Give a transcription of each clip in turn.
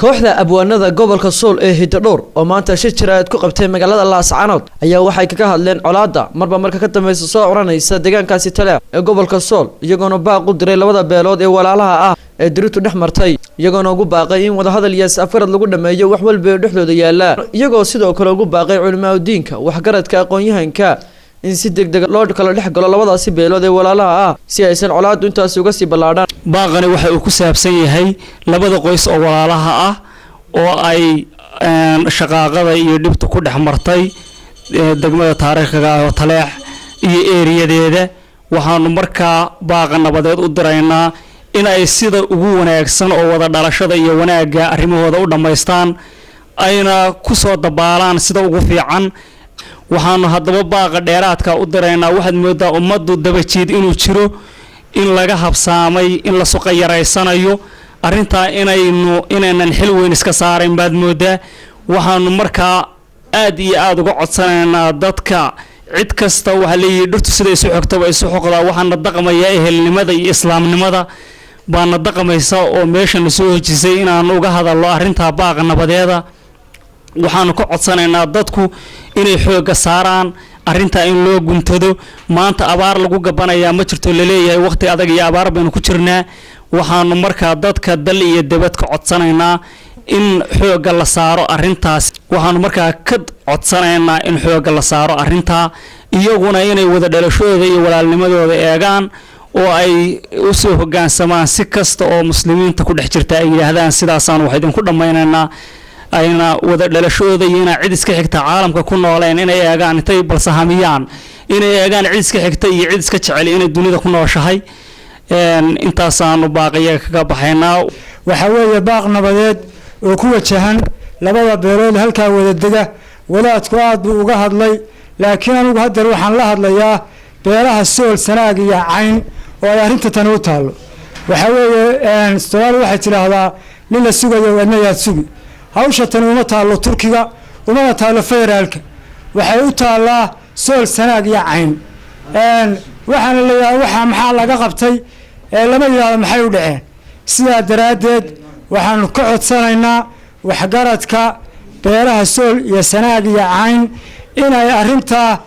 Kooxda abwaanada gobolka Sool ee Hidadhowr oo maanta shir jaraa'id ku qabtay magaalada Laascanood ayaa waxay kaga hadleen colaadda marba marka ka dambeysa soo curanaysa deegaankaasi Taleex ee gobolka Sool, iyagoona baaq u diray labada beelood ee walaalaha ah ee diritu dhex martay, iyagoona ugu baaqay in wadahadal iyo is-afgarad lagu dhameeyo wax walba ee dhexdooda yaala, iyagoo sidoo kale ugu baaqay culimaaudiinka, waxgaradka, aqoon-yahanka in si deg deg loo kala dhex galo labadaasi beelood ee walaalaha ah si aysan colaaddu intaasi uga sii ballaadhaan. Baaqani waxa uu ku saabsan yahay labada qoys oo walaalaha ah oo ay shaqaaqada iyo dhibtu ku dhex martay degmada taariikhiga ah oo Taleex iyo eeriyadeeda. Waxaanu markaa baaqa nabadeed u diraynaa in ay sida ugu wanaagsan oo wada dhalashada iyo wanaagga arrimahooda u dhammaystaan, ayna ku soo dabaalaan sida ugu fiican. Waxaanu haddaba baaqa dheeraadka u diraynaa, waxaad moodaa ummaddu dabajiid inuu jiro, in laga habsaamay, in la suqa yaraysanayo arrintaa, inaynu inaynan xil weyn iska saarayn baad moodaa. Waxaanu markaa aad iyo aada uga codsanaynaa dadka, cid kasta. Waxaa leeyihi dhirtu sida isu xogtaba isu xoqdaa. Waxaana dhaqmayaa ehelnimada iyo islaamnimada baana dhaqmaysa oo meesha na soo hejisay inaanu uga hadallo arrintaa baaqa nabadeeda. Waxaanu ka codsanaynaa dadku inay xoogga saaraan arrintaa, in loo guntado. Maanta abaar lagu gabanayaa ma jirto, laleeyahay waqti adag iyo abaar baynu ku jirnaa. Waxaanu markaa dadka dal iyo debad ka codsanaynaa in xoogga la saaro arrintaas. Waxaanu markaa ka codsanaynaa in xoogga la saaro arrintaa, iyaguna inay wada dhalashooda iyo walaalnimadooda eegaan oo ay u soo hoggaansamaan si kasta oo muslimiinta ku dhex jirta ay yidhaahdaan sidaasaan wax idinku dhammaynaynaa, ayna wada dhalashooda iyo inaa cid iska xigta caalamka ku nooleen inay eegaan, intay balsahamiyaan inay eegaan cid iska xigta iyo cid iska jecel inay dunida ku nooshahay. Intaasaanu baaqiyaga kaga baxaynaa. Waxaa weeye baaq nabadeed oo ku wajahan labada beelood halkaa wada dega. Wadaadku aad buu uga hadlay, laakiin anigu haddeer waxaan la hadlayaa beelaha Sool, Sanaag iyo Cayn oo ay arrinta tani u taallo. Waxaa weeye, Soomaali waxay tidhaahdaa, "Nin la sugayo adna yaad sugi." Hawsha tani uma taallo Turkiga, umana taallo federaalka, waxay u taallaa Sool, Sanaag iyo Cayn. Waxaana la yidhahda waxaa maxaa laga qabtay, lama yidhahdo maxay u dhaceen. Sidaa daraaddeed waxaanu ka codsanaynaa waxgaradka beelaha Sool iyo Sanaag iyo Cayn inay arrintaa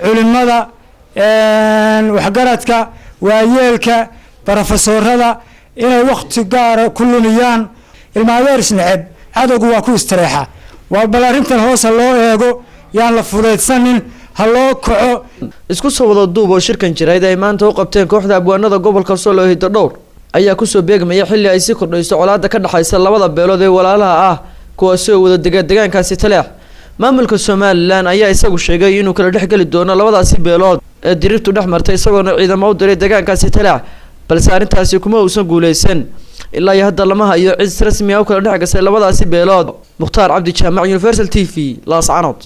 culimada, waxgaradka, waayeelka, barofesoorada inay wakhti gaara ku lumiyaan. Ilmaadeer isneceb cadowgu waa ku istareexa. Waa bal arrintan hoosa loo eego, yaan la fudaydsanin, ha loo kaco. Isku soo wada duub oo shirkan jaraa'id ay maanta u qabteen kooxda abwaanada gobolka Sool oo Hidadhowr ayaa kusoo beegmaya xilli ay sii kordhayso colaadda ka dhexaysa labada beelood ee walaalaha ah, kuwaasi oo wada dega deegaankaasi Taleex. Maamulka Somaliland ayaa isagu sheegay inuu kala dhex geli doono labadaasi beelood ee diriirtu dhex martay, isagoona ciidamo u diray deegaankaasi Taleex, balse arrintaasi kuma uusan guuleysan. Ilaa iyo hadda lama hayo cid rasmi ah u kala dhex gasay labadaasi beelood. Mukhtaar Cabdi Jaamac, Universal TV, Laascanood.